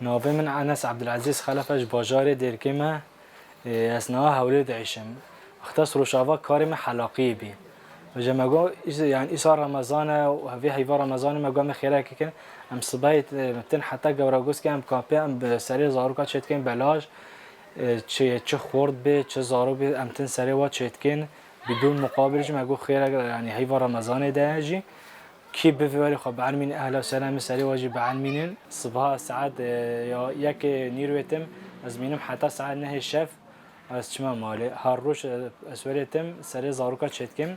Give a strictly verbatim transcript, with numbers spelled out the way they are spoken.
Navê min Enes Ebdulezîz Xelef e, ji bajarê Dêrkê me. Ê, ez niha Hewlêr diêşim. Wexta rojava karê min helaqiyê bî. Vêca me got, îs-, yani îsal Remezan e û hevî heyva Remezanê me got, em ê xêrekê kin. Em sibehê, e, tin heta Gewragoskê em kampê, em bi serê zaroka çêdikin belaj. E, çi, çi xort bê, çi zarok bê, em tin serê wa çêdikin. Bidûn muqabil jî me got xêrek, yani heyva Remezanê de jî. Kî bi vê warî xwe bielmînin, ehla selamê serê we jî bielmînin. Sibaha saet, e, ya yekê nîrwê tim, ez mînim heta saet nehê şev, ez çima malê. Her roj, e, ez werê tim, serê zaroka çêdikim.